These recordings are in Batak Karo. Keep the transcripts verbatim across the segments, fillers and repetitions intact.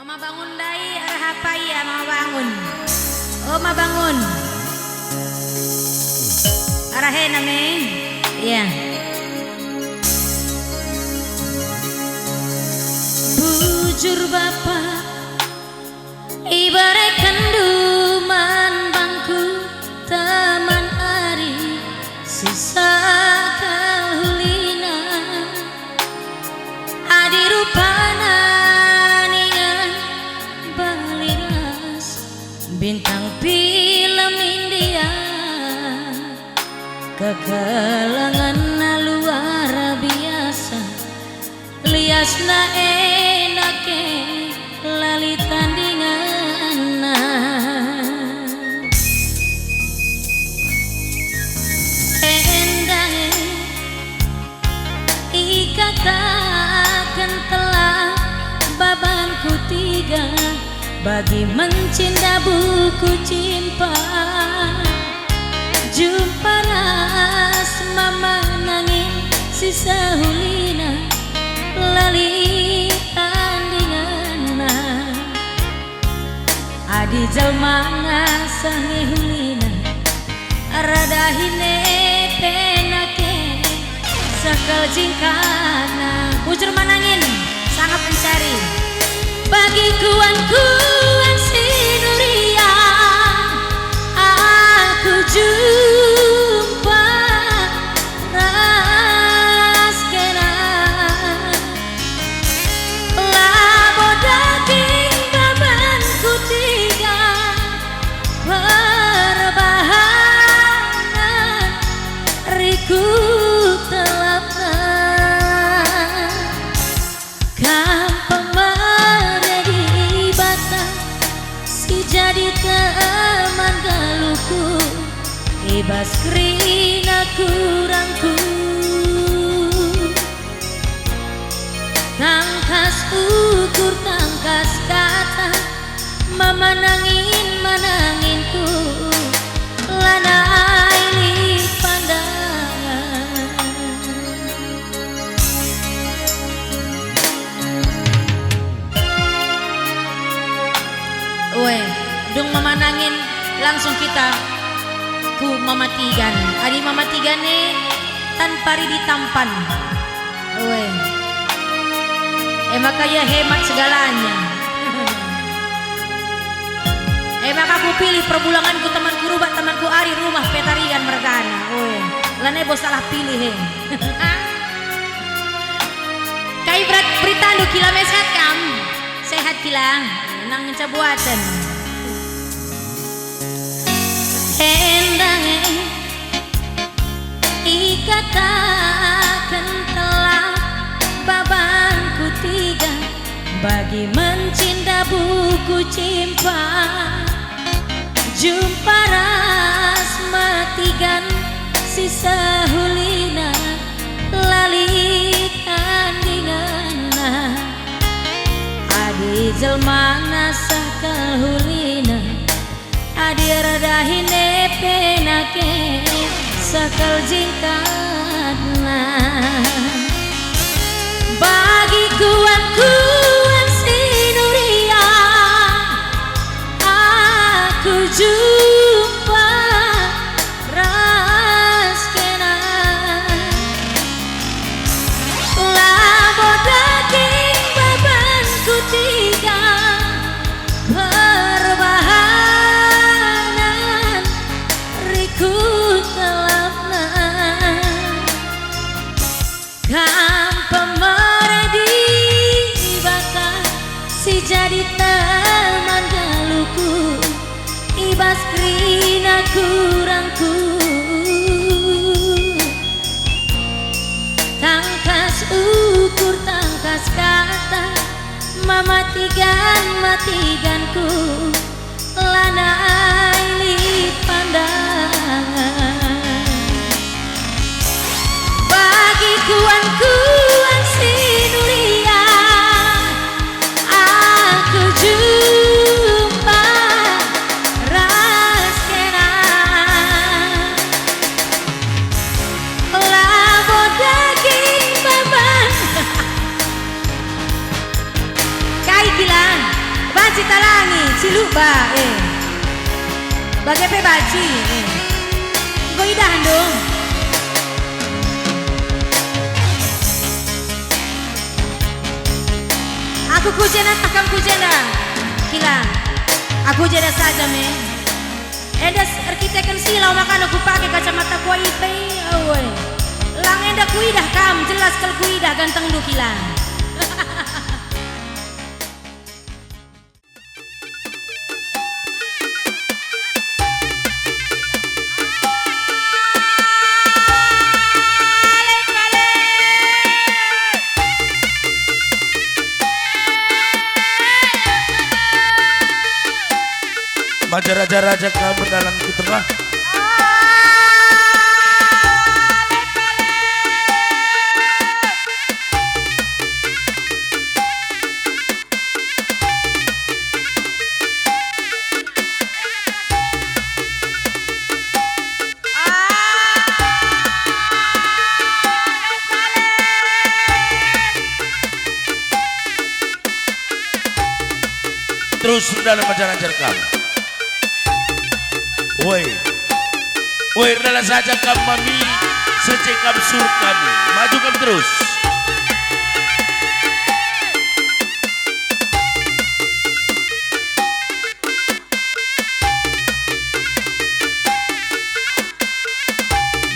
Mama bangun ndai, arah apa ia Mama bangun? Oh, Mama bangun. Arah ena me. Iya. Bujur Bapa, iberekenndu man bangku teman ari si sakal hulina. Adi rupana ningan bali ras bintang film India, kekelengenna luar biasa, liasna enda ke la lit tandingenna. Enda e ikataken telah babanku tiga, bagi mencinda buku cimpa. Jumpa ras mama nangin si sehulina, la lit tandingenna. Adi jelma ngasah nge hulina, radahin e pe nake sakal jingkana. Bujur manangin, sangap mencari. Bagi kuan-kuan si nuria, aku jumpa ras kena. Labo daging babanku tiga, perbahanan riku telapna. Kam pemere Dibata si jadi teman geluhku, i bas kerina kurangku. Tangkas ukur, tangkas kata, mama nangin mananginku, lanai lit pandangan. Ue, dung mama nangin, langsung kita ku Mama Tigan. Adi Mama Tigan e tanpa ridi tampan. Ue. E maka ia hemat segalanya. E maka kupilih perbulanganku, temanku Rubak, temanku Ari, Rumah Petarian mergana. Ue. Lanai bo salah pilih e. Kai berat beritandu, Kila, me sehat kam? Sehat, Kila. Nang ngenca buaten. Enda e ikataken telah babanku tiga, bagi mencinda buku cimpa. Jumpa ras Matigan si sehulina, la lit tandingenna. Adi jelma ngasah kal hulina, adi erdahin e pe nake sakal jingkatna. Bagi kuan-kuan si nuria, aku jumpa ras kena. Labo daging babanku tiga, perbahanan riku telapna. Kam pemere Dibata si jadi teman geluhku, i bas kerina kurangku. Tangkas ukur, tangkas kata, mama tigan, matiganku, lanai lit pandangan. Bagi kuan-kuan si nuria, aku jumpa ras kena. Labo daging baban. Kai Kila? Sitalangi, Ciluba, eh. Bage pe banci, eh. Enggo idahndu? Aku ku jenda, kam ku jenda. Kila. Aku jenda saja, me. Enda s-, erkiteken silau makana kupake kacamata kuai pe, awoi. Lang enda kuidah kam, jelas kal kuidah gantengndu, Kila. Maja raja-raja kam berdalan ku tengah. Terus dalam ajar-ajar kami. Woi. Woi, erdalan saja kam mami, sece kam sur kami. Maju kam terus.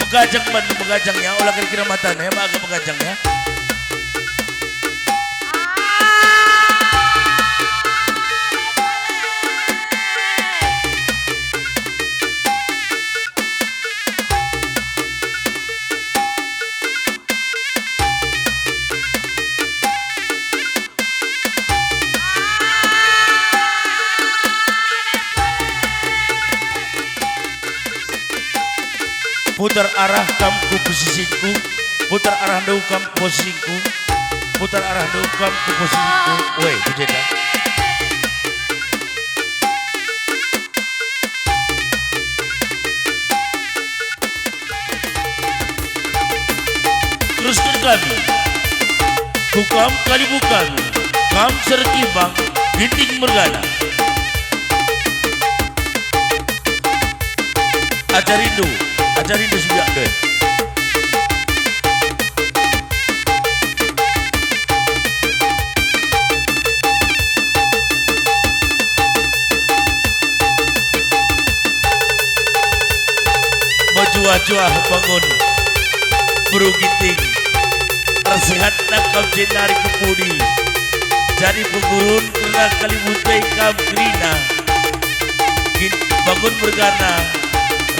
Megajang man, megajang ya, ola kira-kira matana ya, maka megajang ya. Putar arah kam ku posisingku, putar arahndu kam ku posisingku, putar arahndu kam ku posisingku. Weh, ku jenda. Terusken kami. Ku kam kalimbubu kami, kam Serkimbang, Ginting mergana. Ajarindu, ajarindu suyak deh. Mejuah-juah bangun beru Ginting. Ersehatna kam jenari ku pudi. Jadi pengurun kerna kalimbubu kam kerina. Gin-, bangun mergana,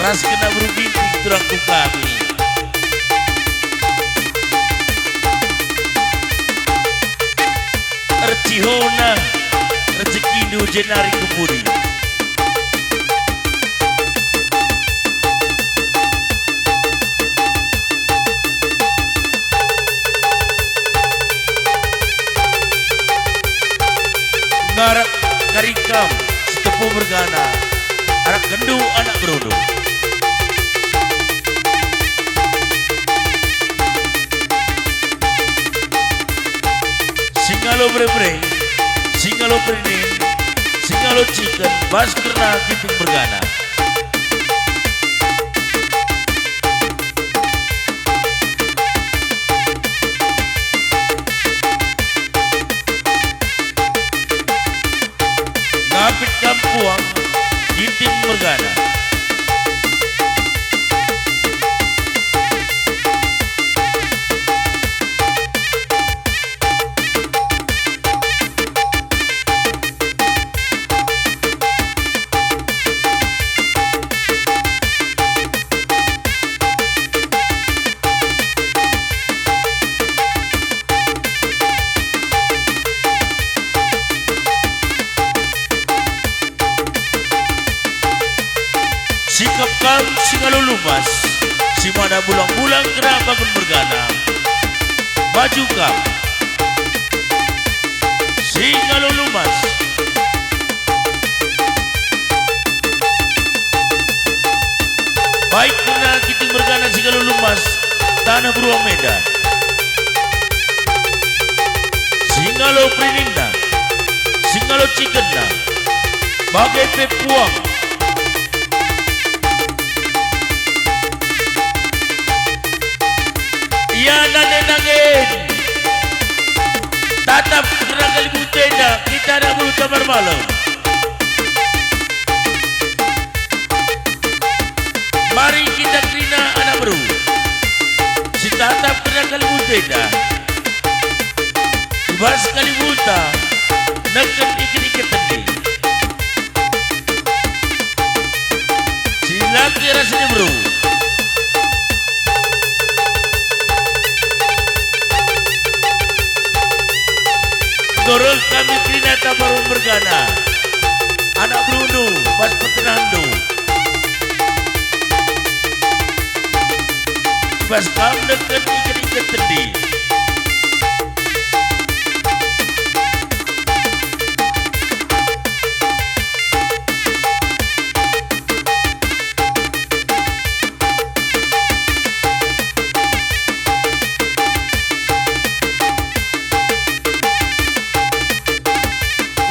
ras kena beru Ginting turang ku kami. Ercihona rejekindu jenari ku pudi. Ngarak kari kam si tepu mergana, arak gendu anak berundu. Singalo bere-bere, singalo perinin, singalo ciken, bas kerna Ginting mergana. Ngapit kam puang, Ginting mergana. Sikap kam singalo lumas, si mana bulang-bulang kerna bangun mergana. Maju kam. Singalo lumas. Baik kerna Ginting mergana singalo lumas, taneh beruang menda. Singalo perininna, singalo cikenna, Bage pe puang. Ia nande nangin. Tatap kerna kalimbubu enda, kita anak beru Tambar Malem. Mari kita kerina anak beru. Sitatap kerna kalimbubu enda. I bas kalimbubu enda neken iket-iket tendi. Si laki ras si beru. Enggo reh kami kerina Tambar mergana. Anak berundu, bas pertenahenndu. Bas kam neken iket-iket tendi.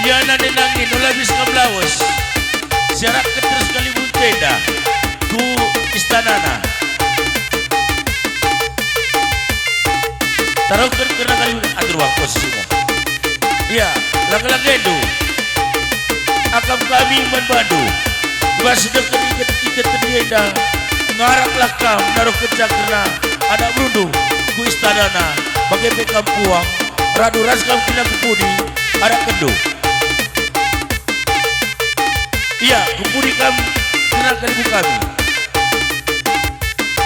Ia nande nangin, ola bis kam lawes. Siarakken terus kalimbubu enda ku istanana. Taruhken kerna kalimbubu, atur wah posisimu. Ia, lage-lagendu. Akap kami man bandu. I bas neken iket-iket tendi enda, ngaraplah kam naruhkenca kerna anak berundu ku istanana, bage pe kam puang, radu ras kam kerina ku pudi, arakkenndu. Ia, ku pudi kam kerna kalimbubu kami.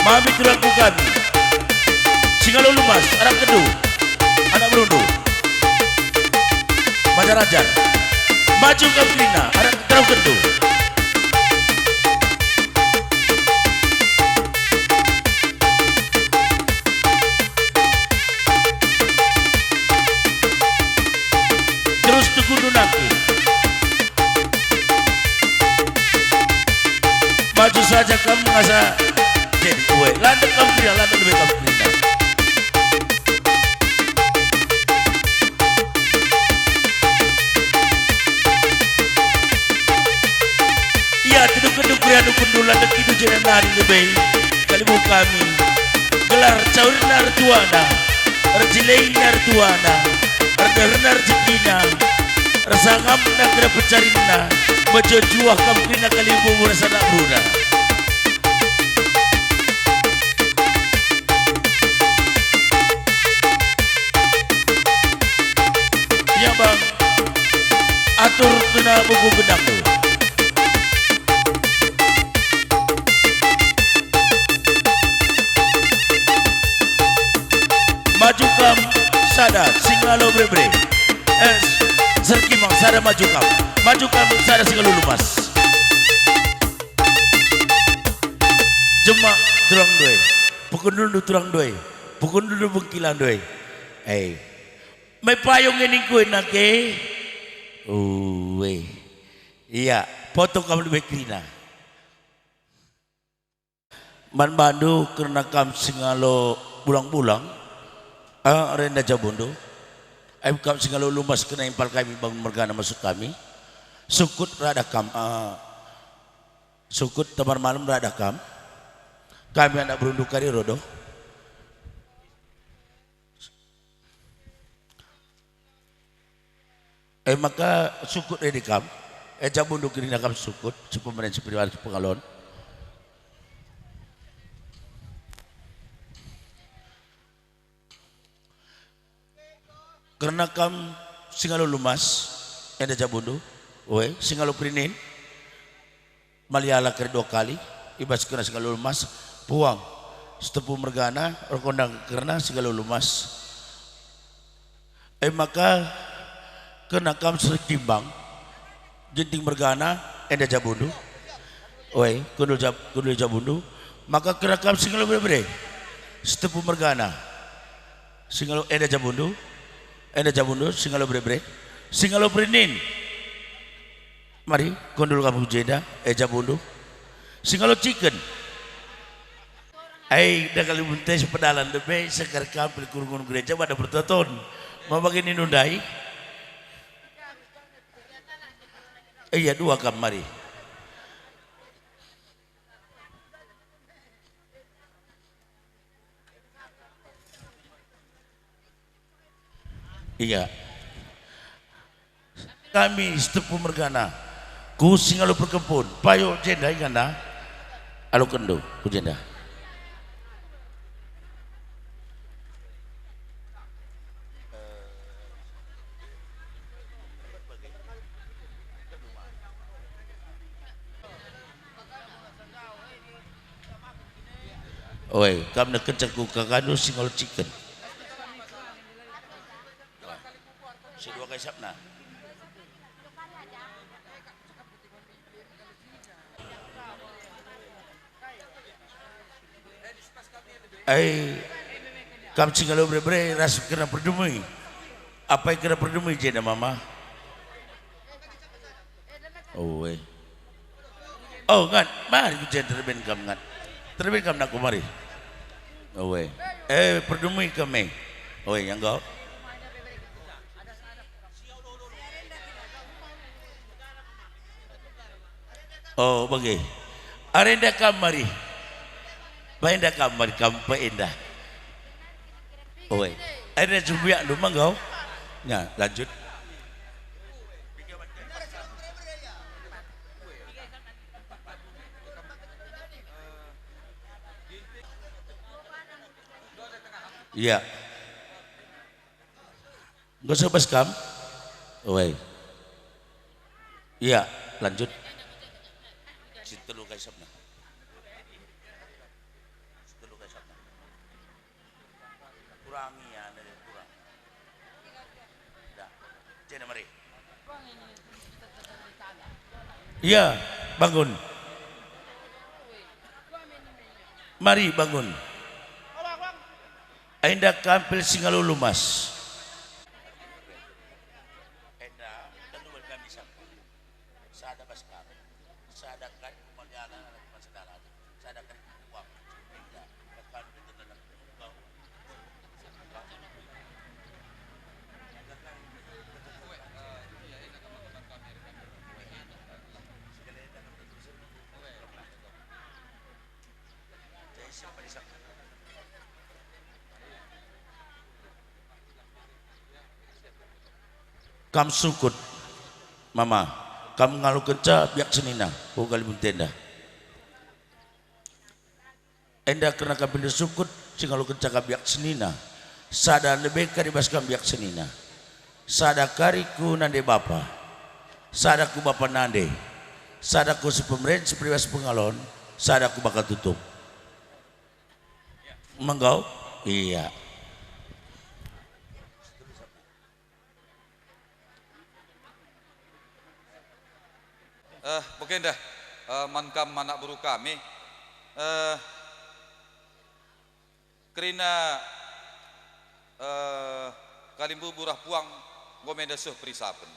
Mami turangku kami. Singalo Lumas, arakkenndu. Anak berundu. Majar-ajar. Maju kam kerina, arak terukenndu. Terus tukundu nangkih. Maju saja kam ngasa. Jadi kue, landek kam kerina, landek lebe kam kerina. Ia, tuduhken dukurian ukun dula ndekindu jenda nari lebe kalimbubu kami. Gelar cawirna ertuana, erjilena ertuana, erdeherna rejekina, ersangamna gera pecarinna, mejuah-juah kam kerina kalimbubu ras anak beruna. Ia bang, atur kena buku gendangndu. Maju kam sada Singalo Berebere. Eh, Serkimang sada maju kam. Maju kam sada Singalo Lumas. Jemak turang ndoi. Pekundulndu turang ndoi. Pekundulndu bengkila ndoi. Eh. Mai payung nge ningku nake. Uwe. Ia, poto kam lebe kerina. Man bandu kerna kam Singalo Bulang-bulang, eh, renda jabundu. Ai kam Singalo Lumas kerna impal kami bangun mergana masuk kami. Sukut radah kam, eh, Sukut Tambar Malem radah kam. Kami anak berundu kari rodo. E maka sukut edi kam, e jabundu kerina kam sukut, si pemeren, si peniwari, si pengalon. Kerna kam Singalo Lumas, enda jabundu, oe, Singalo Perinin. Maliala kari dua kali, i bas kerna Singalo Lumas, puang, Sitepu mergana, erkondang kerna Singalo Lumas. E maka, kerna kam Serkimbang, Ginting mergana, enda jabundu. Oe, kundul jab-, kundul jabundu. Maka kerna kam Singalo Berebere, Sitepu mergana. Singalo enda jabundu, enda jabundu, Singalo Berebere, Singalo Perinin. Mari, kundul kam ku jenda, e jabundu. Singalo Ciken. Ai, da kali munte sepedalan lebe, segar kampil kurungun gereja pada bertoton. Mabagi nindu ndai. Iya, dua kam mari. Iya. Kami Sitepu mergana, ku Singalo Perkempun, payo jenda inganna, alokenndu ku jenda. Oi, kam nekenca ku kakandu Singalo Ciken. Si dua kai sapna. Ai, kam Singalo bere-bere ras kerna perdemui. Apai kerna perdemui jenda mama? Oi. Oh, Ngat, mari ku jenda terben kam, Ngat. Terben kam, nakku, mari. Oi. Eh, perdemui kam, eh. Oi, enggo. Oh, bage. Arenda kam mari. Paenda kam mari, kam paenda. Oi. Arenda jumbiakndu manggo. Ya, lanjut. Iya. Enggo sebes kam? Oi. Iya, lanjut. Si telu kai sapna. Si telu kai sapna. Kurangi ya, ada yang kurang. Dah. Cina mari. Iya, bangun. Mari bangun. Enda kam pil Singalo Lumas. Enda tentu kami sampun. Sada bas kami. Sada kali pemandangan, sada kali uang. Enda, kami dalam uang. Kam sukut, mama, kam ngalokenca biak senina, ku kalimbun tenda. Enda kerna kam pe sukut si ngalokenca kam biak senina, sada lebe kari bas kam biak senina. Sada kari ku nande bapa, sada ku bapa nande, sada ku si pemeren si peribas pengalon, sada ku baka tutup. Menggau? Iya. Eh, bagenda, eh, man kam anak beru kami, eh, kerina, eh, kalimbubu rah puang enggo me enda seh perisapen.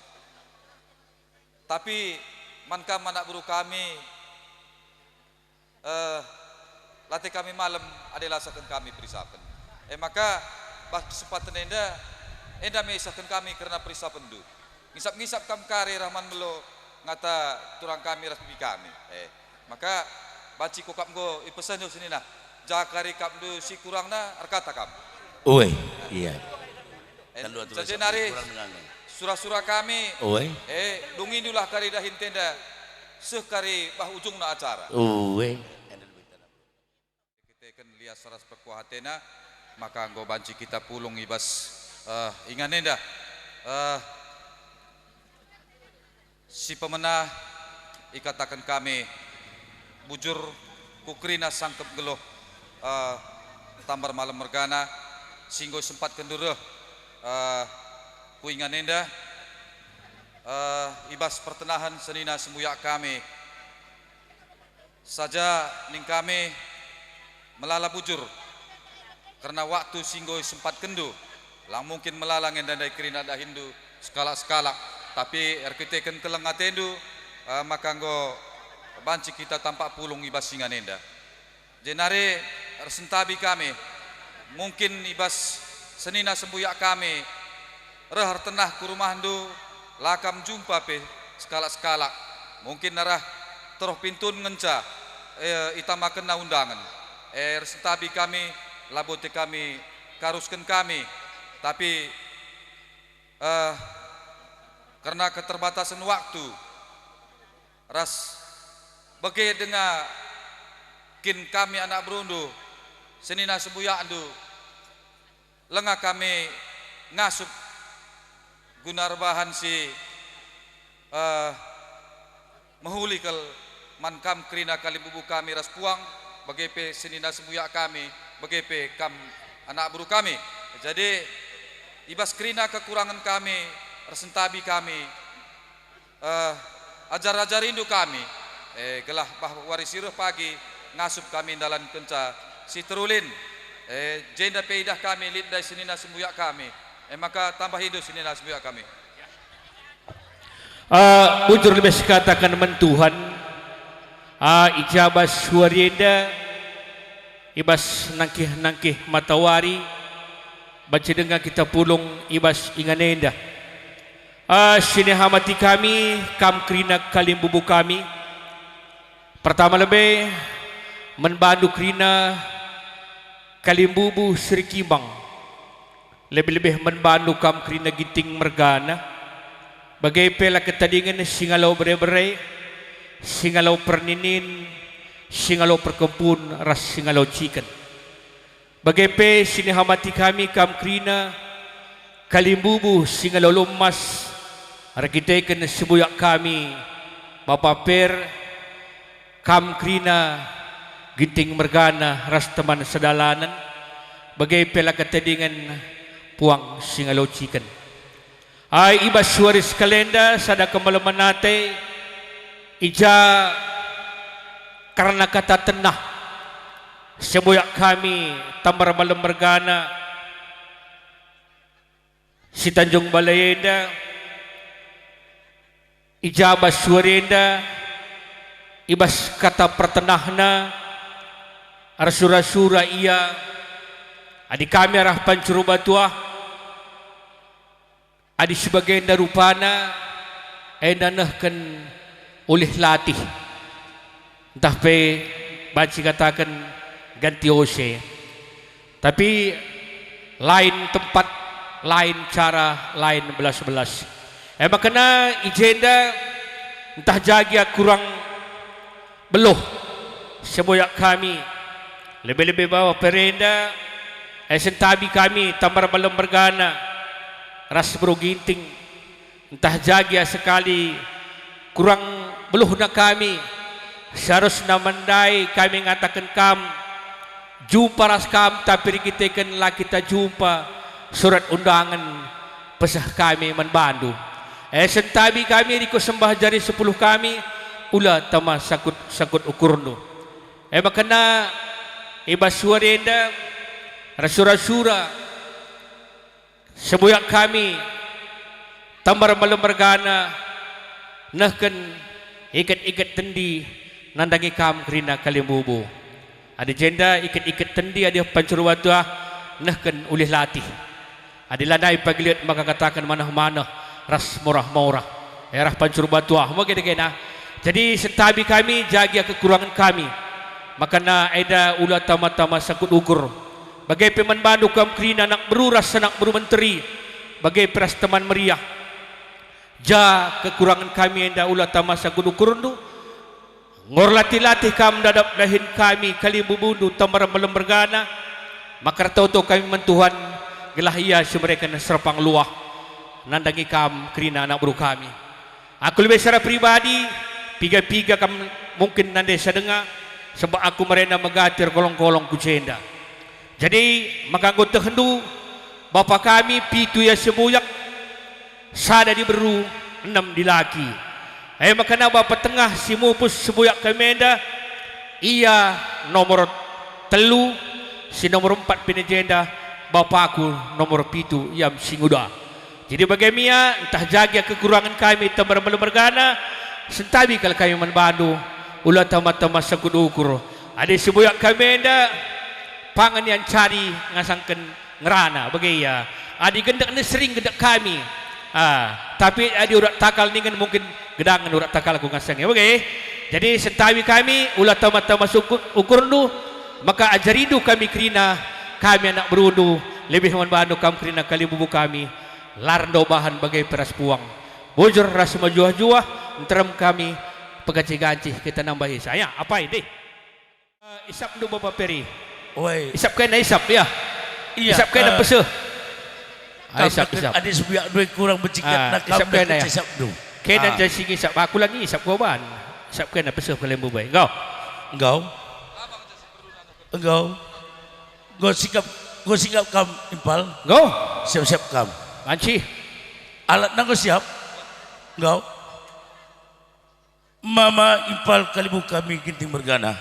Tapi man kam anak beru kami, eh, late kami malem adi la isehken kami perisapen. E maka, bas kesempaten enda, enda me isehken kami kerna perisapenndu. Ngisap-ngisap kam kari rah man melo ngata turang kami ras bibi kami. Eh, maka, banci kuakap enggo ipesendu senina, ja kari ikapndu si kurangna erkata kam. Ue, iya. En, Tendu aturan saja nari kurang dengan. Sura-sura kami, Oi. Eh, dungindulah kari dahin tenda, seh kari bah ujungna acara. Oi. Kiteken lias ras pekuah atena, maka enggo banci kita pulung i bas, eh, ingan enda. Eh, Si pemena ikataken kami, bujur ku kerina sangkep geluh, eh, Tambar Malem mergana, si enggo isempatkenndu reh, eh, ku ingan enda, eh, i bas pertenahen senina sembuyak kami. Saja ning kami melala bujur, kerna waktu si enggo isempatkenndu, lang mungkin melala nge ndai-ndai kerina dahinndu sekalak-sekalak, tapi erkiteken keleng atendu, eh, maka enggo banci kita tampak pulung i bas ingan enda. Jenari ersentabi kami, mungkin i bas senina sembuyak kami reh ertenah ku rumahndu, la kam jumpa pe sekalak-sekalak. Mungkin arah teruh pintun ngenca, eh, itamakenna undangen. Eh, ersentabi kami, labo te kami karusken kami, tapi, eh, kerna keterbatasen waktu ras bage denga kin kami anak berundu, senina sembuyakndu, langa kami ngasup guna erbahan si, eh, mehuli kal man kam kerina kalimbubu kami ras puang, bage pe senina sembuyak kami, bage pe kam anak beru kami. Jadi, i bas kerina kekurangen kami, ersentabi kami, eh, ajar-ajarindu kami, eh, gelah bah wari si reh pagi ngasup kami ndalankenca si terulin. Eh, jenda pe idah kami lit ndai senina sembuyak kami. Eh, maka tambahindu senina sembuyak kami. Eh, bujur lebe sikataken man Tuhan, eh, i jabas wari enda, i bas nangkih-nangkih matawari, banci denga kita pulung i bas ingan enda. Ah, sinihamati kami, kam kerina kalimbubu kami. Pertama lebe, man bandu kerina kalimbubu Seri Kimbang. Lebe-lebe man bandu kam kerina Ginting mergana. Bage pe la ketadingen singalo bere-bere, singalo perninin, singalo perkempun, ras singalo ciken. Bage pe sinihamati kami kam kerina kalimbubu singalo lumas, erkiteken sembuyak kami, Bapa Per, kam kerina Ginting mergana ras teman sedalanen, bage pe la ketadingen puang singalo ciken. Ai i bas wari sekalenda sada kemalemen ate, i ja kerna kata tenah, sembuyak kami Tambar Malem mergana, si Tanjung Balai enda, i ja bas wari enda, i bas kata pertenahna, ersura-sura ia, adi kami arah pancuru batuah, adi si bagenda rupana, enda nehken ulih latih, ntah pe banci kataken ganti ose. Tapi lain tempat, lain cara, lain belas-belas. E maka i jenda ntah ja gia kurang beluh sembuyak kami, lebe-lebe Bapa Per enda, e sentabi kami Tambar Malem mergana ras beru Ginting, ntah ja gia sekali kurang beluhna kami, seharusna man ndai kami ngataken kam, jumpa ras kam, tapi erkiteken la kita jumpa, surat undangen peseh kami man bandu. E sentabi kami riko sembah jari sepuluh kami, ula tama sangkut-sangkut ukurndu. E maka i bas wari enda, ersura-sura sembuyak kami, Tambar Malem mergana, nehken iket-iket tendi nandangi kam kerina kalimbubu. Adi jenda iket-iket tendi adi pancuru batuah, nehken ulih latih. Adi lanai pagi lit maka kataken maneh-maneh ras morah-morah. E arah pancuru batuah, mage degena. Jadi sentabi kami ja gia kekurangen kami. Maka enda ula tama-tama sangkut ukur. Bage pe man bandu kam kerina anak beru ras anak beru menteri, bage pe ras teman meriah. Ja kekurangen kami enda ula tama sangkut ukurndu. Enggo erlatih-latih kam ndadap dahin kami kalimbubundu Tambar Malem mergana, maka ertoto kami man Tuhan, gelah Ia si mereken serpang luah nandangi kam kerina anak beru kami. Aku lebe secara pribadi, piga-piga kam mungkin nandesa denga, sabap aku merena megati erkolong-kolong ku jenda. Jadi, maka enggo tehndu, bapa kami pitu ia sembuyak, sada diberu, enem dilaki. E maka bapa tengah si mupus sembuyak kami enda, ia nomor telu, si nomor empat pe i jenda, bapaku nomor pitu, ia me si nguda. Jadi bage me ia, ntah ja gia kekurangen kami Tambar Malem mergana, sentabi kal kami man bandu, ula tama-tama sangkut ukur. Adi sembuyak kami enda, pangan ia ncari ngasangken ngerana, bage ia. Adi gendek enda sering gendek kami. Ah, tapi adi urat takal ningen mungkin Gedangen urak takal ku ngaseng, ya, bage. Jadi sentawi kami, ula tama-tama sukut ukurndu, maka ajarindu kami kerina, kami anak berundu, lebih man bandu kam kerina kalimbubu kami, lar ndo bahan bage peras puang. Bujur ras mejuah-juah, nterem kami, pegancih-gancih kita nambahi. Saya, apai deh? Eh, isapndu Bapa Peri. Oi. Isap kena isap, ya. Iya, isap kena eh, peseh. Ah, kam isap, isap. Adi sebiak dua kurang becik, ah, nak kam isap kena, ya. Isapndu. Kena, ah, jadi sing isap, aku lagi isap goban. Isap kena peseh kalimbubu. Enggau. Enggau. Enggau. Enggo sikap, enggo sikap kam impal. Enggau. Siap-siap kam. Banci. Alatna enggo siap. Enggau. Mama impal kalimbubu kami Ginting mergana.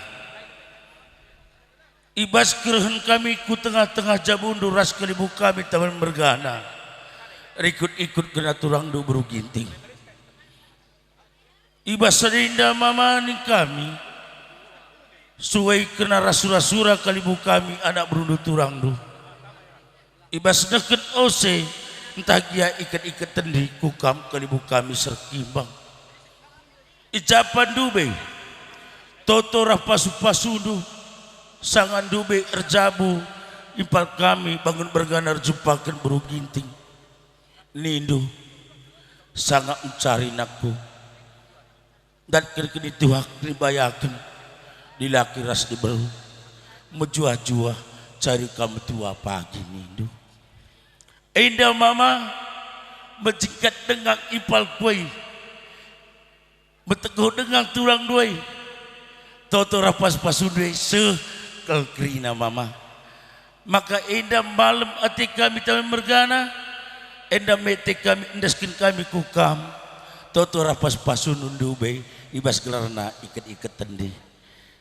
I bas kerehen kami ku tengah-tengah jabundu ras kalimbubu kami Taman mergana. Rikut-ikut kena turangndu beru Ginting. I bas sada enda mama ning kami. Suai kena ras sura-sura kalimbubu kami anak berundu turangndu. I bas nehken ose, ntah gia iket-iket tendi ku kam kalimbubu kami serkimbang. Ijapan ndube, toto ras pasu-pasundu, sanga ndube erjabu, impal kami bangun mergana erjumpaken beru Ginting. Nindu, sanga mencari nakku. Ndatken kinitekenndu, dibayaken, dilaki ras diberu. Mejuah-juah, cari kam metua pagi nindu. Enda mama, mejingkat denga impal kuai. Meteguh denga turangndu e. Toto ras pasu-pasundu e seh kal kerina mama. Maka enda malem ate kami Taman mergana, enda mete kami endesken kami ku kam, toto ras pasu-pasundu ndube i bas gelarna iket-iket tendi.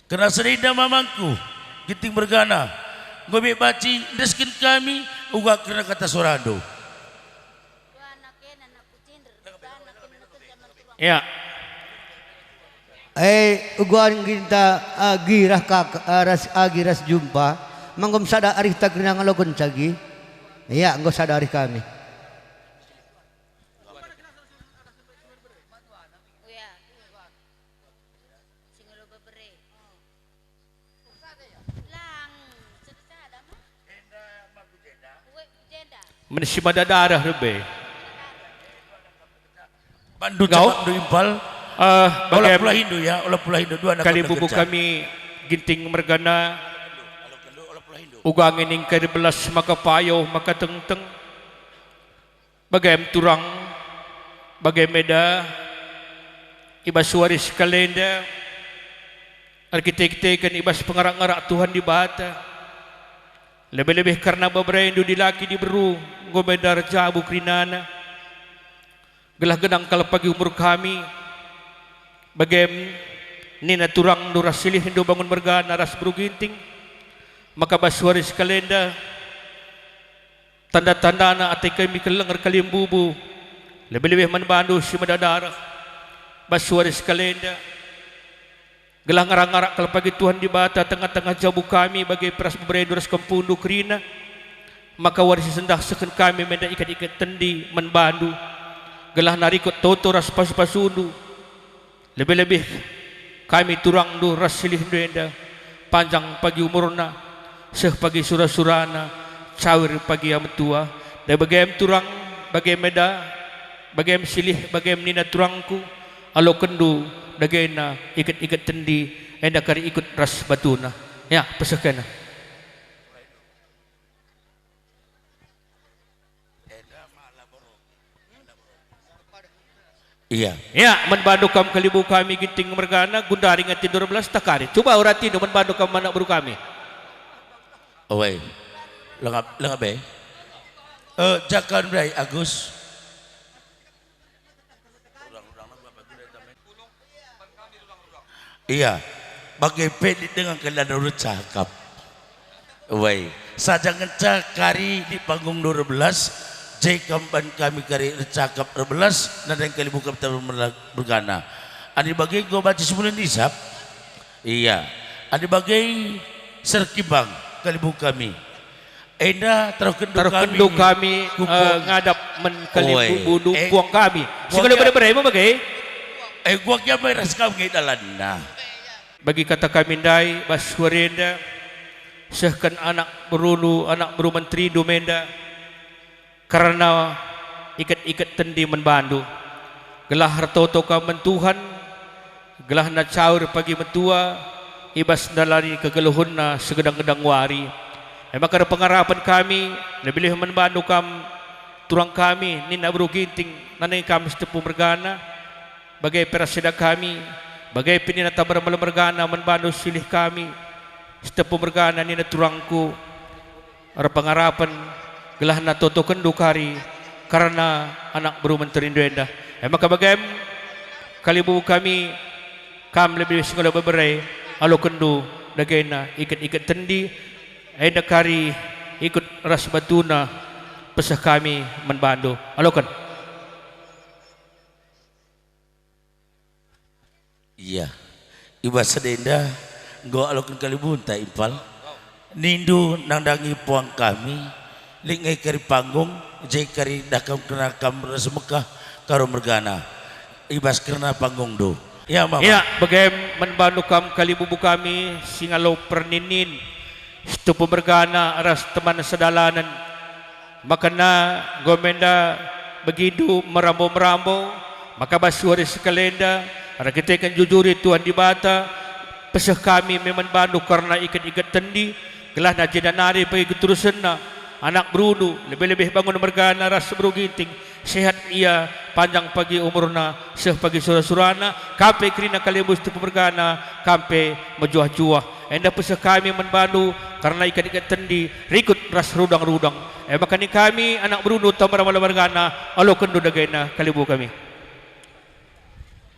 Kena sada enda mamangku, Ginting mergana, enggo me banci endesken kami uga kerna kata sorandu. Ya. Eh, uga nginta agi ras kak, eh, ras agi ras jumpa, ma enggo sada arihta kerina ngaloken cagi. Ya, enggo sada arih kami. Men si mada dareh lebe. Bandu cakapndu impal. Eh, ola bagem pula hindu ya, ola pula hindu, dua anak kalimbubu kami Ginting mergana. Uga ngining kari belas maka payo maka tengteng. Bagem turang, bagem eda, i bas wari sekalenda, erkite-kiteken i bas pengarak-ngarak Tuhan Dibata, lebe-lebe kerna beberendu dilaki diberu, enggo me erjabu kerinana, gelah genang kal pagi umur kami, bagem nina turangndu ras silihndu bangun mergana ras beru Ginting, maka bas wari sekalenda, tanda-tandana ate kami keleng erkalimbubu, lebe-lebe man bandu si mada dareh, bas wari sekalenda. Gelah ngarak-ngarak kal pagi Tuhan Dibata tengah-tengah jabu kami bage peras beberendu ras kempundu kerina, maka wari si sendah sehken kami menda iket-iket tendi man bandu, gelah narikut toto ras pasu-pasundu. Lebe-lebe kami turangndu ras silihndu enda, panjang pagi umurna, seh pagi sura-surana, cawir pagi ia metua, dage bagem turang, bagem eda, bagem silih, bagem nina turangku, alokenndu dagena iket-iket tendi, enda kari ikut ras batuna. Ya, peseh kena. Iya. Ya, man bandu kam kalimbubu kami Ginting mergana, gundari ngati dua belas takari. Cuba uratindu man bandu kam anak beru kami. Oi. Lengap, lengap, eh. Eh, jakan berai, Agus. Iya, bage pe lit denga kalian ercakap. Wai, saja ngenca kari di panggung dua belas, je kam ban kami kari ercakap erbelas, nadeng kalimbubu kami mergana. Ani bage enggo banci semula nisap? Iya. Ani bage serkimbang kalimbubu kami. Enda taruhkenndu kami, eh, ngadap man kalimbubu puang kami. Singalo bere-bere me bage. Eh, gua kiam ras kam nge dalanna. Bagi kata kami ndai, bas wari enda, sehken anak berundu, anak beru menterindu menda, kerna iket-iket tendi man bandu, gelah ertoto kam man Tuhan, gelahna caur pagi metua, i bas ndalani kegeluhenna segedang-gedang wari. E maka erpengarapen kami, lebih-lebih man bandu kam, turang kami, nina beru Ginting, nandangi kam Sitepu mergana, bage pe ras enda kami, bage pe nina Tambar Malem mergana man bandu silih kami, Sitepu mergana nina turangku, erpengarapen, gelahna totokenndu kari kerna anak beru menterindu enda. E maka bagem, kalimbubu kami, kam lebih singalo bebere, alokenndu dagena iket-iket tendi, enda kari ikut ras batuna peseh kami man bandu. Aloken. Iya. I bas sada enda, enggo aloken kalimbubunta impal. Nindu nandangi puang kami, lit nge kari panggung, je kari dah kam kerna kam ras Mekah, Karo mergana. I bas kerna panggungndu. Ya, Mama. Ya, bagem man bandu kam kalimbubu kami, singalo perninin, Sitepu mergana ras teman sedalanen. Makana enggo menda begindu merambo-merambo, maka bas wari sekalenda, erkiteken jujuri Tuhan Dibata, peseh kami me man bandu kerna iket-iket tendi, gelahna jenda nari pagi keterusenna, anak berundu, lebih-lebih bangun mergana ras beru Ginting, sehat ia, panjang pagi umurna, seh pagi sura-surana, kam pe kerina kalimbubu Sitepu mergana, kam pe mejuah-juah. Enda peseh kami man bandu, kerna iket-iket tendi, rikut ras rudang-rudang. E maka nina kami, anak berundu Tambar Malem mergana, alokenndu dagena kalimbubu kami.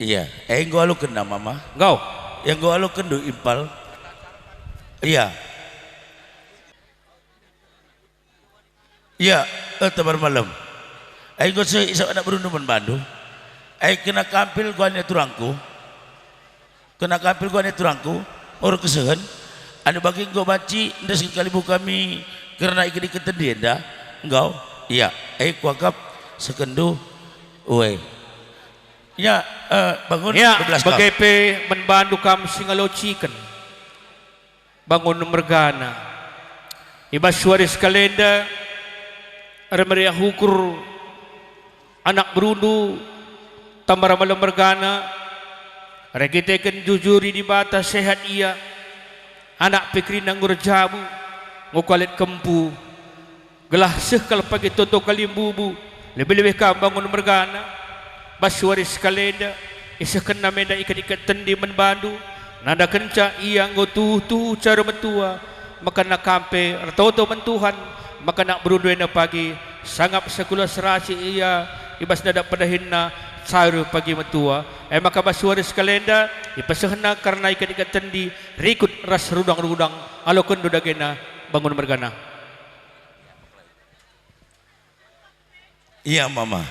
Iya, eh, enggo alokenna, Mama? Enggo. Ya, enggo alokenndu impal. Iya. Iya, eh, Tambar Malem. Ai enggo seh isap anak berundu man bandu. Ai kena kampil gua nina turangku. Kena kampil gua nina turangku, nggo erkesehen. Adi bagi enggo banci endesken kalimbubu kami kerna iket-iket tendi enda. Enggo. Iya, ai kuakap sekenndu. Ue. Ya, eh, bangun, ya, bage pe man bandu kam singalo ciken. Bangun mergana. I bas wari sekalenda, ermeriah ukur anak berundu, Tambar Malem mergana, erkiteken jujuri Dibata sehat ia, anak pe kerina enggo erjabu, enggo kalet kempu, gelah seh kal pagi toto kalimbubu, lebih-lebih kam bangun mergana, bas wari sekalenda, isehkenna menda iket-iket tendi man bandu, nandakenca ia enggo tuhu-tuhu caur metua, makana kam pe ertoto man Tuhan, maka anak berundu enda pagi, sangap sekula serasi ia i bas dadap pedahinna caur pagi metua. E maka bas wari sekalenda, ipesehna kerna iket-iket tendi, rikut ras rudang-rudang, alokenndu dagena, bangun mergana. Iya, Mama.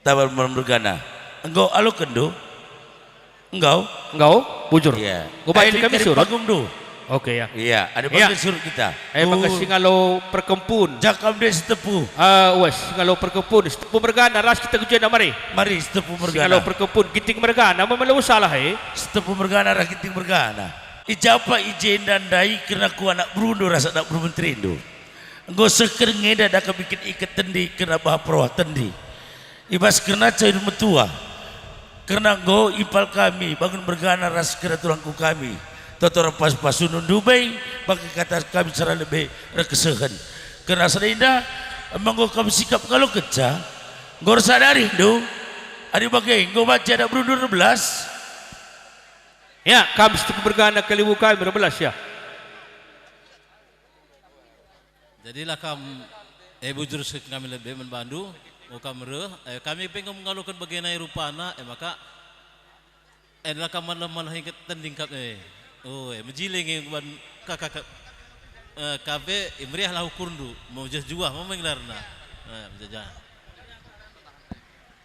Tambar Malem mergana. Enggo alokenndu? Enggo? Enggo, bujur. Iya. Enggo banci kami surut. Panggungndu. Oke, ya. Iya, ada, iya, panggung surut kita. Eh, maka singalo perkempun. Jakam de Sitepu. Ah, wes, singalo perkempun. Sitepu mergana, ras kita ku jenda mari. Mari, Sitepu mergana. Singalo perkempun, Ginting mergana, memalu salah, eh. Sitepu mergana, ras Ginting mergana. I ja pe i jenda ndai kerna ku anak berundu ras anak beru menterindu. Enggo seh kerna enda dah kam iket-iket tendi kerna bah peroah tendi. I bas kerna caur metua. Kerna enggo impal kami bangun mergana ras kerna turangku kami. Toto ras pasu-pasundu ndube, bage kata kami cara lebe erkesehen. Kerna sada enda, emang enggo kam sikap ngalokenca, enggo ersadarihndu, adi bage enggo banci anak berundu erbelas. Ya, kam Sitepu mergana kalimbubu kami erbelas, ya. Jadilah kam, eh, bujur seh kami lebe man bandu, enggo kam reh, eh, kami pe enggo ngaloken bage nai rupana, eh, maka, eh, la kam malah-malah iket tendi kam, eh. Oh, eh, mejile nge ban ka, ka, ka, eh, ka pe, eh, meriahlah ukurndu, mejuah-juah, meme gelarna. Eh, menjajah.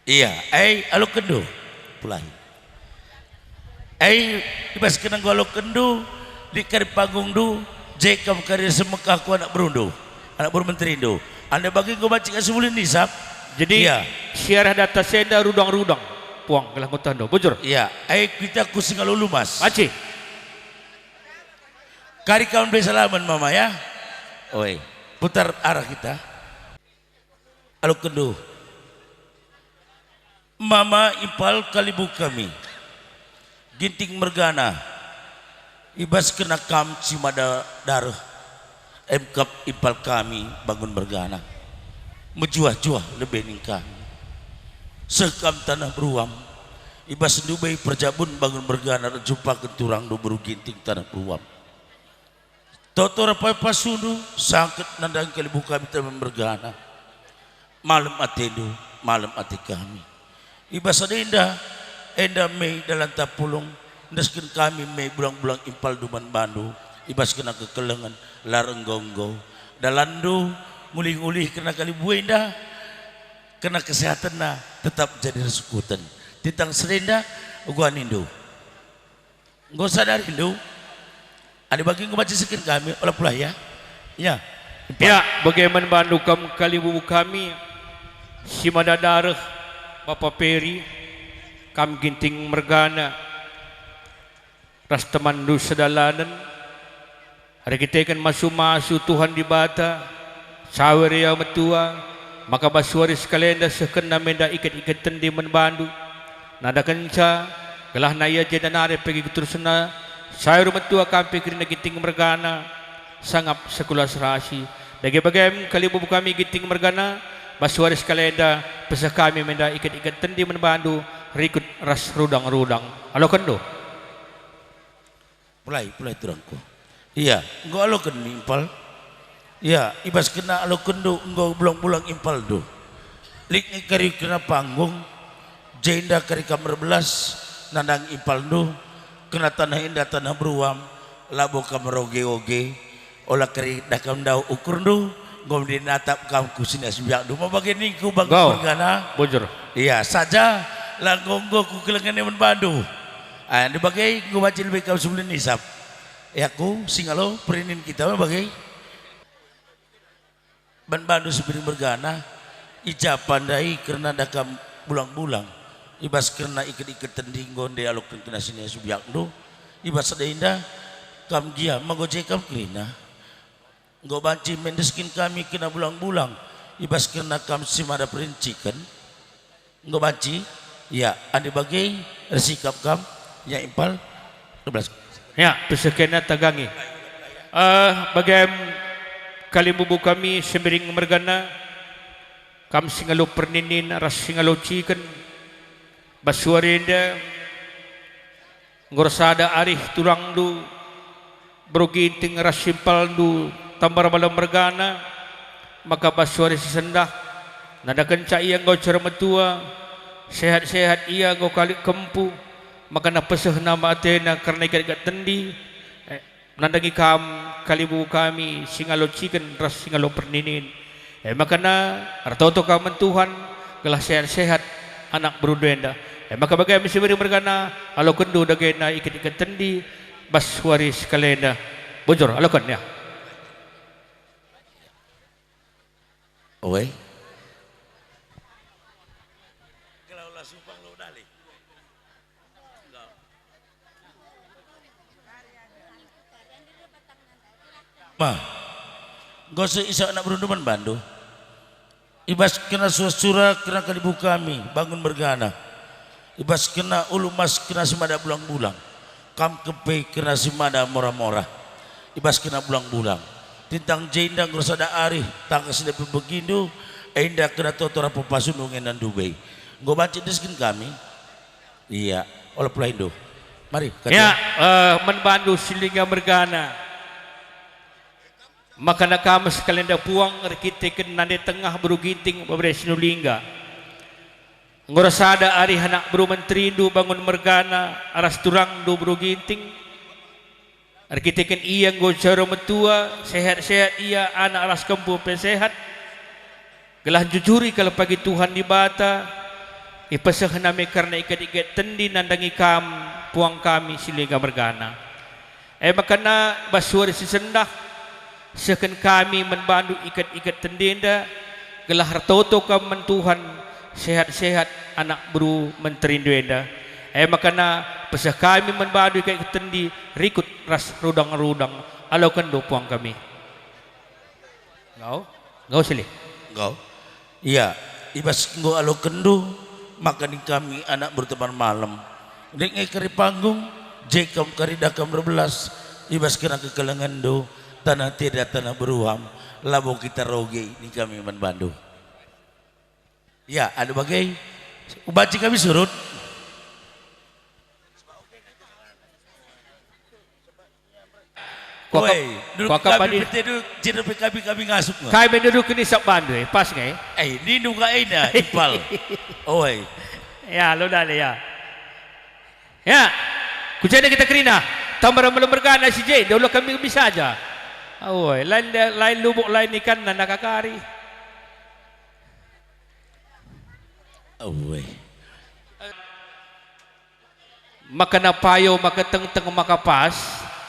Iya, ai alokenndu, pulahi. Ai, i bas kerna enggo alokenndu, lit kari panggungndu, je kam kari ras Mekah ku anak berundu, anak beru menterindu. Enda bage enggo banci ka si ulih nisap. Jadi, iya, si arah datas enda rudang-rudang. puang gelah ngutah ndo. Bujur. Iya, ai kita ku Singalulu, Mas. Banci. Kari kam be salamen, Mama, ya. Oi, putar arah kita. Alokenndu. Mama, impal kalimbubu kami, Ginting mergana, i bas kena kam si mada dareh, emkap impal kami Bangun mergana. Mejuah-juah lebe ning kami. Seh kam taneh beruam, i bas ndube perjabun Bangun mergana erjumpaken turangndu beru Ginting taneh beruam. Toto rapai pasundu, sangket nandangi kalimbubu kami taneh mergana. Malem atendu, malem ate kami. I bas sada enda, enda me dalanta pulung, endesken kami me bulang-bulang impalndu man bandu, i bas kena kekelengen, la erenggo-enggo. Dalanndu ngulih-ngulih kena kalimbubu enda, kena kesehatenna, tetap jadi ersukuten. Tintang sada enda, uga nindu. Enggo sadarindu? Adi bagi enggo banci seken kami, ola pulah ya. Ya. Ya, bage man bandu kam kalimbubu kami, si mada dareh, Bapa Peri, kam Ginting mergana, ras temanndu sedalanen, erkiteken masu-masu Tuhan Dibata, sawer ia metua, maka bas wari sekalenda sehkenna menda iket-iket tendi man bandu. Nandakenca, gelahna ia jenda nari pegi keterusna, sawer metua kam pe kerina Ginting mergana, sangap sekula serasi. Dage bagem kalimbubu kami Ginting mergana, bas wari sekalenda, peseh kami menda iket-iket tendi man bandu, rikut ras rudang-rudang. Alokenndu. Pulai, pulai turangku. Iya, enggo aloken mi impal. Iya, i bas kena alokenndu enggo bulang-bulang impalndu. Lit nge kari kena panggung, jenda kari kam erbelas, nandangi impalndu, kena taneh enda taneh beruam, labo kam roge-oge, ola kari dah kam ndauh ukurndu, enggo mending natap kam ku sini asubiakndu. Ma bage ningku Bangun mergana. Bujur. Iya, saja, la enggo-enggo ku kelengen man bandu. Ah, enda bage enggo banci lebe kam sebelin isap. E aku, Singalo, perinin kita me bage. Ban bandu Sembiring mergana, i ja pa ndai kerna dah kam bulang-bulang, i bas kerna iket-iket tendi enggo ndai aloken kena sini asubiakndu, i bas sada enda kam gia ma enggo je kam kerina. Enggo banci mendesken kami kena bulang-bulang, i bas kerna kam si mada perinciken. Enggo banci? Ya, adi bage ersikap kam, ya impal. Sebelas. Ya, peseh kena tagangi. Eh, bagem kalimbubu kami Sembiring mergana, kam Singalo perninin ras Singalo ciken, bas wari enda, enggo ersada arih turangndu, beru Ginting ras impalndu Tambar Malem mergana, maka bas wari si sendah, nandakenca ia enggo cer metua, sehat-sehat ia enggo kalik kempu, maka napesehna me atena kerna iket-iket tendi, eh, nandangi kam kalimbubu kami Singalo ciken ras Singalo perninin. E maka na ertoto kam man Tuhan, gelah sehat-sehat anak berundu enda. E maka bage me Sembiring mergana, alokenndu dagena iket-iket tendi bas wari sekalenda. Bujur, aloken ya. Oe. Ma, enggo seh isap anak berundu man bandu. I bas kena sura-sura kena kalimbubu kami, Bangun mergana. I bas kena ulu emas kena si mada bulang-bulang. Kam kepe kena si mada mora-mora. I bas kena bulang-bulang. Tintang jenda enggo ersada arih, tangkas ndepe begindu, enda kena toto rap pasundu ngena ndube. Enggo banci desken kami. Iya, ola pulaindu. Mari, kata. Ya, eh, man bandu Silingga mergana. Maka na kam sekalenda puang erkiteken nande tengah beru Ginting babere Sinulingga. Enggo ersada arih anak beru menterindu Bangun mergana ras turangndu beru Ginting. Erkiteken ia enggo cer metua, sehat-sehat ia, anak ras kempu pe sehat. Gelah njujuri kal pagi Tuhan Dibata, ipesehna me kerna iket-iket tendi nandangi kam, puang kami Silingga mergana. E maka na bas wari si sendah, sehken kami man bandu iket-iket tendinda, gelah ertoto kam man Tuhan, Sehat-sehat anak beru menterindu enda. E maka na peseh kami man bandu i kai ketendi rikut ras rudang-rudang, alokenndu puang kami. Enggo? Enggo, Sile? Enggo. Ia, i bas enggo alokenndu, maka ning kami anak beru Tambar Malem. Lit nge kari panggung, je kam kari dakam erbelas, i bas kena kekelengenndu, taneh enda taneh beruam, labo kita roge ning kami man bandu. Ia, adi bage, ubanci kami surut. Kuakap, Woi, duduk kuakap kami badi, berteduh, cina pe kami, kami ngasup nge. Kai me duduk ni sab bandu, eh, pas nge? Eh, nindu ka enda, ipal. Oi. Ya, lo dale, ya. Ya, ku jenda kita kerina. Tambar malem mergana si je, daulah kami, kami saja. Oi, lain, lain lubuk, lain ikan, nanda kakari. Oi. Maka na payo, maka tengteng, maka pas.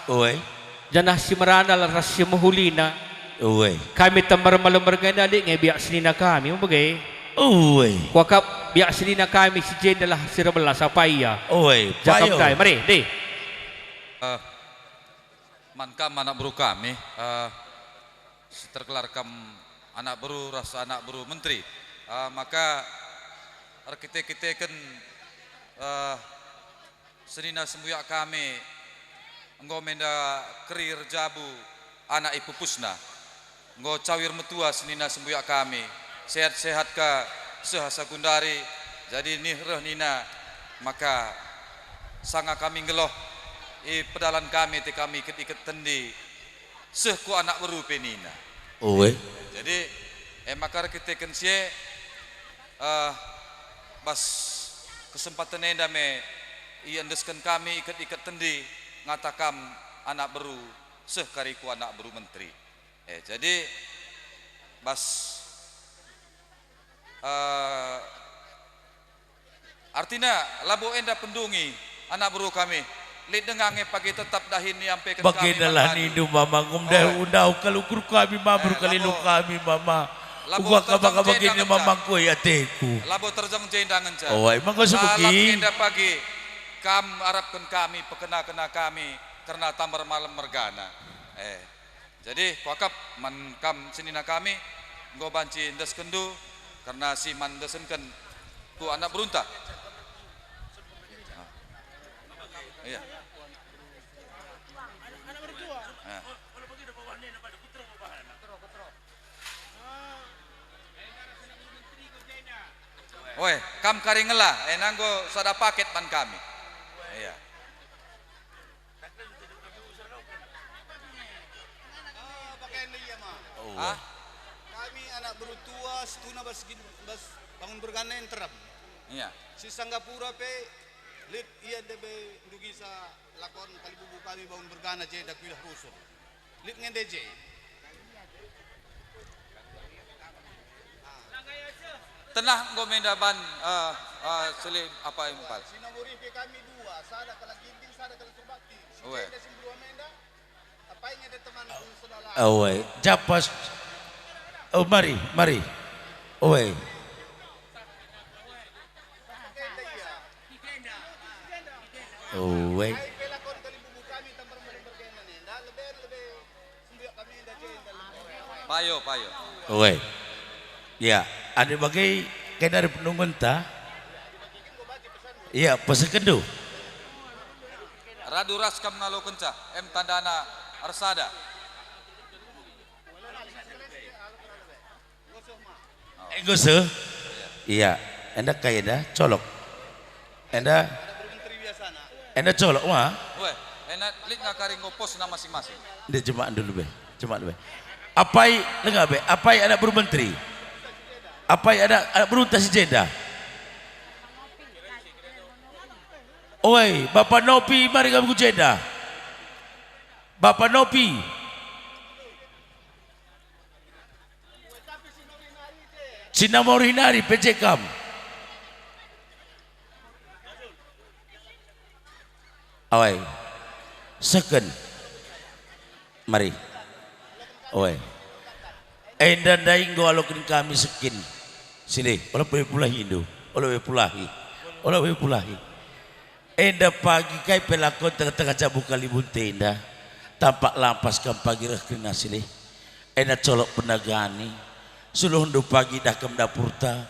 Oi. Janah si merandal ras si mehulina. Oi. Kami Tambar malem mergana lit nge biak senina kami, bage. Oi. Kuakap biak senina kami si jenda lah si erbelas apa ia. Oi, jakam payo. Dai, mari, deh. Eh, man kam anak beru kami, eh, si tergelar kam anak beru ras anak beru menteri. Eh, maka erkite-kiteken, eh, senina sembuyak kami enggo menda keri erjabu anak ipupusna. Enggo cawir metua senina sembuyak kami. Sehat-sehat ka seh asa gundari, jadi nih reh nina maka sanga kami nggeluh i pedalan kami te kami iket-iket tendi. Seh ku anak beru pe nina. Ue. Jadi, e maka erkiteken si e, eh, bas kesempaten enda me iendesken kami iket-iket tendi ngata kam anak beru, seh kari ku anak beru menteri. Eh, jadi, bas, eh, Artina, labo enda pendungi, anak beru kami. Lit denga nge pagi tetap dahin iampeken kami. Bagendalah man bandu. Nindu, Mama, ngumdai. Oi. Undau kal ukur kami, Mama, eh, kal labo, elo kami, Mama. Labo uga terjeng kaba-kaba jenda gini, ngenca. Mama, ngkoi ateku. Labo terjeng jenda ngenca. Oi, mangga sebukin. Lalap enda pagi, kam arapken kami, pekena-kena kami, kerna Tambar malem mergana. Eh. Jadi, kuakap man kam senina kami, enggo banci endeskenndu, kerna si man endesken ku anak berunta. Ah. Iya. Ah. Oe, kam kari ngela, e nanggo sada paket man kami. Iya. Ah, bage enda ia, Ma. Oh. Ah? Kami anak beru tua, situhuna bas gin-, bas bangun bergana nterem. Iya. Si Sanggapura pe lit ia ndebe ndugisa lakon kalibubu kami bangun bergana jenda kuidah rusur. Lit nge ndeje. Tenah enggo menda ban, eh, eh, sele apa impal. Si nomor ipe kami dua, sada kalak Ginting, sada kalak Surbakti. Si Ue. Jenda si mbua menda, apai nge de teman ku saudara. Ue, japas. Oh, mari, mari. Ue. Ue. Payo, payo. Ue. Ya, adi bage kenari penunggunta. Ya, pesekenndu. Radu ras kam ngalokenca, em tandana ersada. Enggo seh? Iya. Enda kai enda? Colok. Enda? Enda colok, ma? Weh, enda lit ngakari ngopos na masing-masing. Nde, jemak dulu be. Jemak dulu be. Apai, denga be. Apai anak beru menteri? Apai anak, anak berunta si jenda? Oi, Bapa Nopi, mari kam ku jenda. Bapa Nopi. Si nomor hinari pe je kam. Oi. Seken. Mari. Oi. Enda ndai enggo aloken kami sekin. Silih, ola pe pulahindu, ola pe pulahi, ola pe pulahi. Enda pagi kai pe lakon tengah-tengah jabu kalibunta enda, tampak lampas kam pagi reh kerina Silih. Enda colok penagani, suluhndu pagi dah kam dapurta,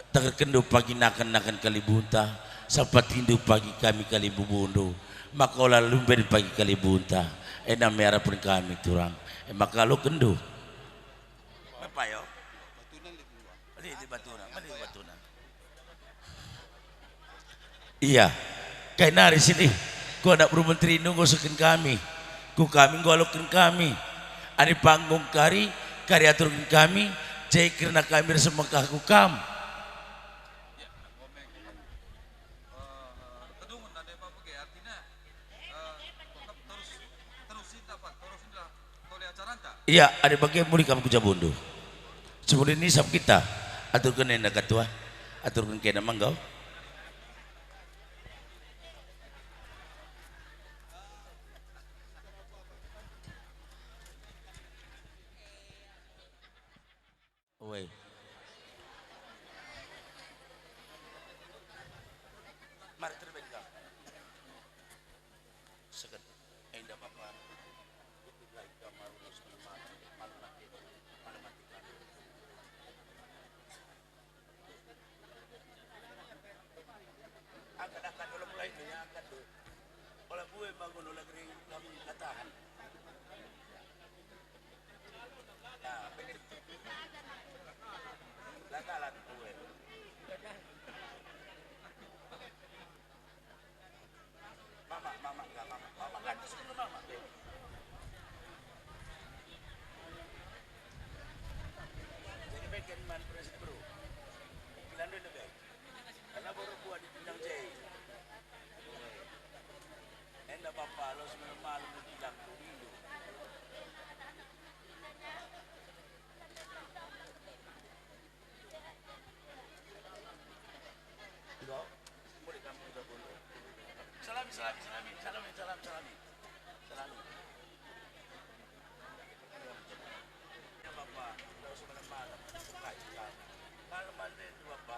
tagerkenndu pagi nakan-nakan kalibunta, sampatindu pagi kami kalibubundu, maka ola lumben pagi kalibunta, enda me arapen kami turang, e maka alokenndu. Bapa yo. Beli di batuna, beli di batuna. Iya, kai nari sini, ku anak beru menteri nunggu seken kami, ku kami enggo aloken kami. Ani panggung kari, kari aturken kami, je kerna kami ersemekah ku kam. Iya, adi bage muli kam ku jabundu. Semulin isap kita, aturken enda ketua, aturken kena manggo. Ue. Mari terlebih dahulu. Seken. Enda Bapa. Ikuti gaib kami maru, maru mati, maru mati, maru mati kami. Angkat, angkat, ola mulai, ya, angkat dulu. Ola bue bangun, ola gering, kami nggak tahan. Nah, begitu. Lah, tahan bue. Mama, mama, enggak, mama. Mama, enggak, terus dulu, mama. Jadi, bagian man beres, bro. Bilang dulu, Bang. Karena baru buat di Pinang Jai. Enda Bapa, lo semalam malam di Pinang dulu. Salami, salami, salami, salami, salam, salami. Salami. Ya, Bapa, nggak usah malam-malam. Buka aja. Malam-malam itu, Bapa.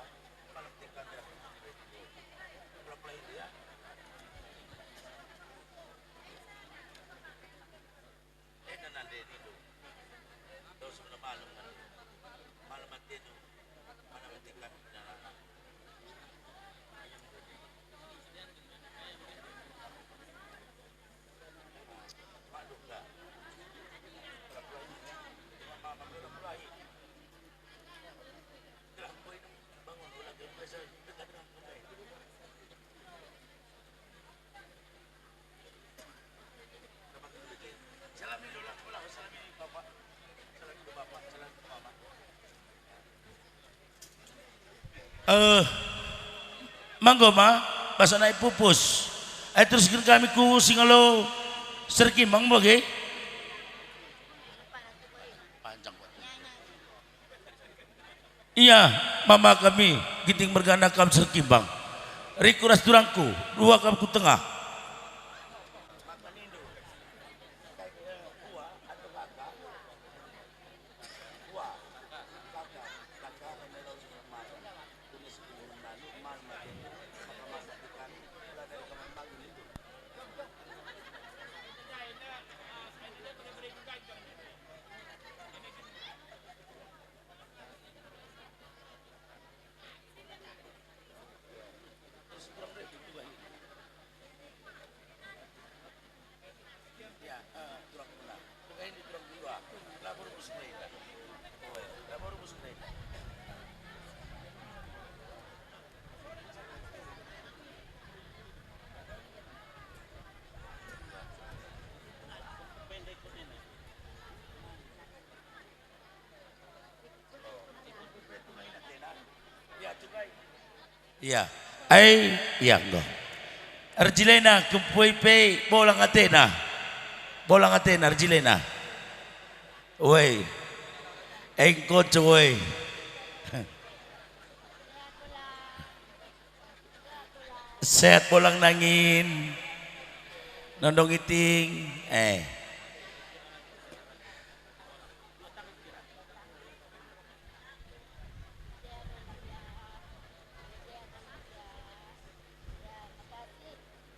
Malam tiga kira. Pulang-pulang itu, ya. Enda nande nindu. Tau sebelah malam kan. Malam atendu. Malam ate kami punya anak. Maklum dah. Kalau pulang ini, mama udah mulai. Dah, aku ini bangun ulang ke biasa dekat dengan sungai. Eh, manggo ma, basa nai pupus. Ai terusken kami ku singalo Serkimang bage. Panjang buat. Ia, mama kami, Ginting mergana kam Serkimang. Riku ras turangku, dua kam ku tengah. Ia, ai, ia enggo. Erjilena kempui pe bolang atena. Bolang atena erjilena. Woi. Engko woi. Sehat bolang nangin. Nondong iting. Eh.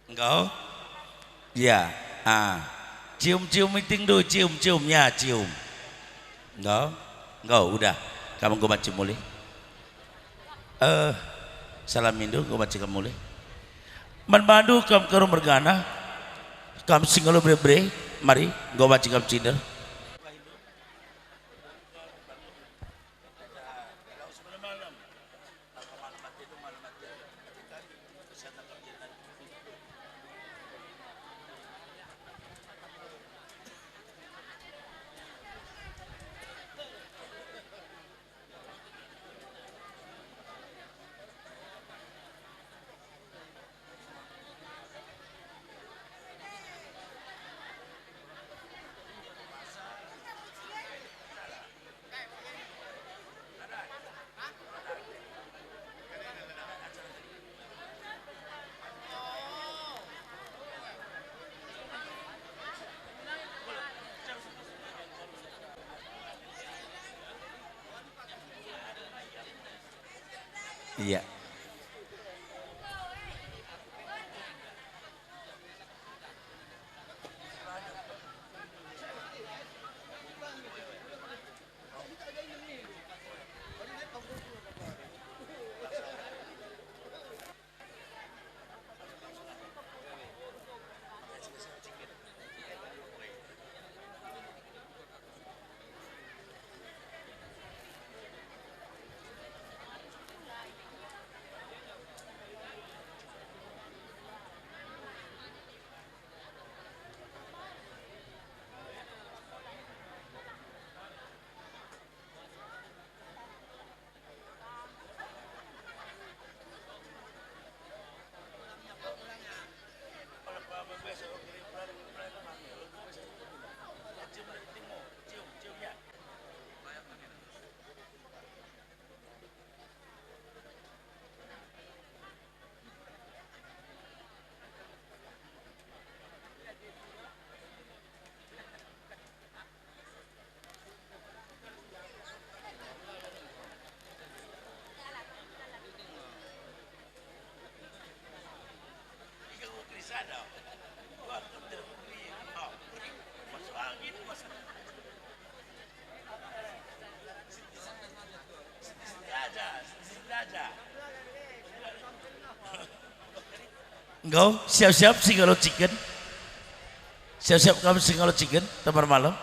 Enggo? Ya. Ah. Cium-cium itingndu, cium-cium, ya, cium. Enggo? Enggo, udah. Kam enggo banci mulih. Eh, salamindu, enggo banci kam mulih. Man bandu kam Karo mergana, kam si ngalo bere-bere, mari, enggo banci kam cinder. Iya. Enggo, siap-siap si ngalo ciken. Siap-siap kam si ngalo ciken, teman malam.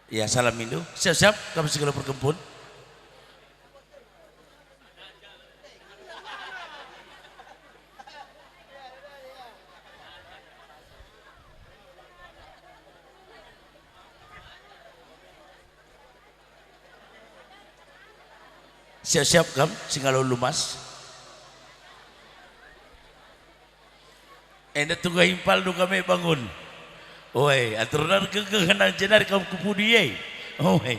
Ya, salamindu. Siap-siap, kam si ngalo perkempun. Siap-siap kam, si ngalo lumas. Enda tungga impalndu kami bangun. Oi, aturna gegeh nang jenari kam ku pudi e. Oi.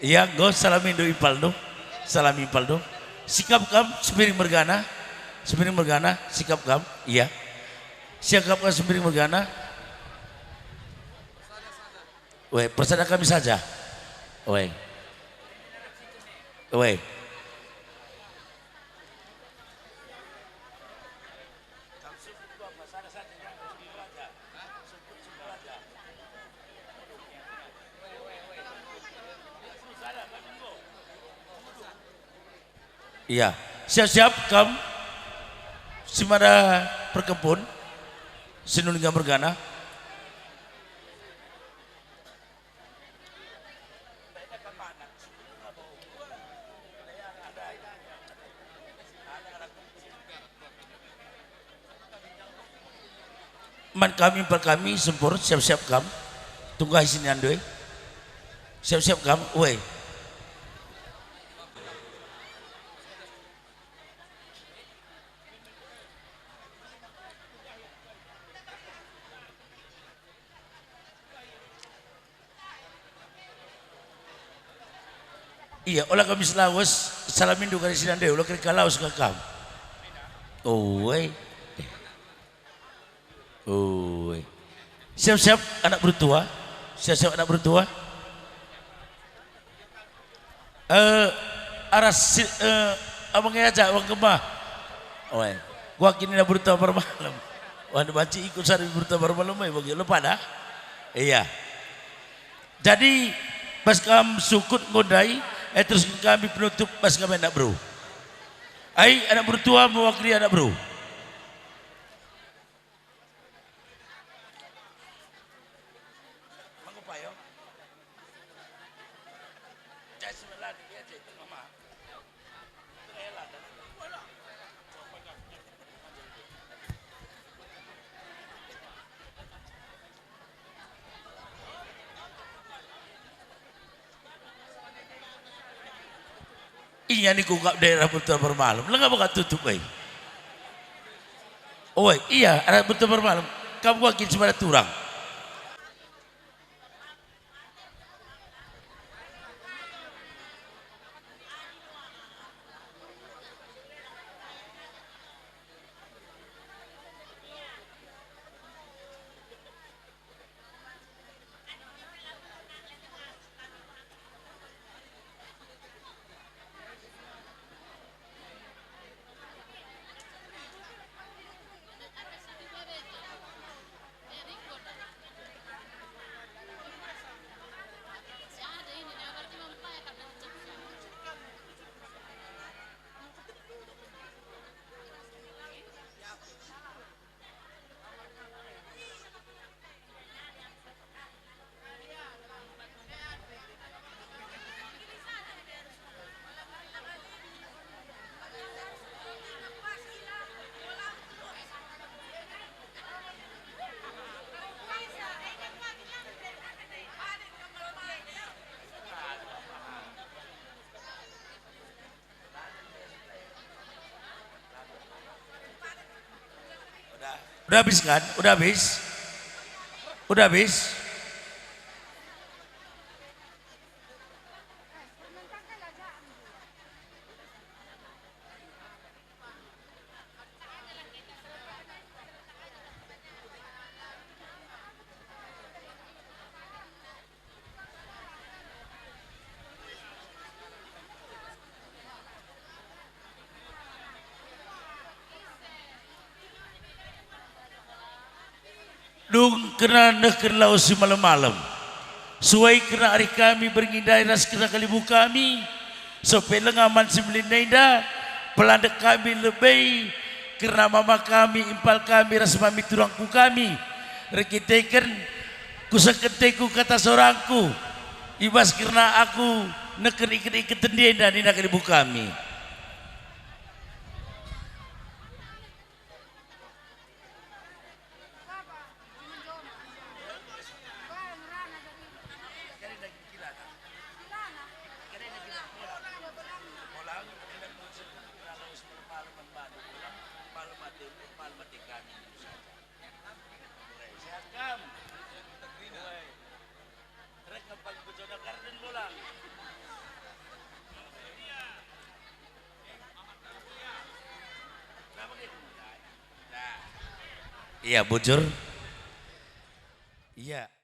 Iya, enggo, salamindu impalndu. Salami impalndu. Sikap kam, Sembiring mergana. Sembiring mergana, sikap kam. Iya. Sikap kam, Sembiring mergana. Weh, persada kami saja. Weh. Weh. Iya, siap-siap kam si mada perkempun, si nulingga mergana. Man kami, impal kami, sempur, siap-siap kam. Tunggu ai sinindu e. Siap-siap kam, weh. Iya, ola kami si lawes, salamindu kari sinindu e, ola kira lawes ka kam. Ue. Ue. Siap-siap anak bertua. Siap-siap anak bertua. Eh, arah si, eh, abang e aja, abang kemah. Ue. Kuakap nina bertua permalem. Wah, banci ikut sari bertua permalem, eh, bagi lepas dah. Iya. Jadi, bas kam sukut nggo ndai, eh, terus kami penutup bas kami anak beru. Ai, anak bertua mewakili anak beru. Inga ningku kap daerah Buta Permalem, langa baka tutup ai. Oi, iya, arah Buta Permalem. Kam kuakap si mada turang. Udah habis kan? Udah habis? Udah habis? Dung kerna nehken lawes si malem-malem. Suai kerna arih kami berngi ndai ras kerna kalimbubu kami, sope lenga man si mbelin enda, pelandek kami lebe kerna mama kami, impal kami ras mami turangku kami, erkiteken kusehken teku kata sorangku, i bas kerna aku nehken iket-iket tendi enda nina kalimbubu kami. Iya, bujur. Iya.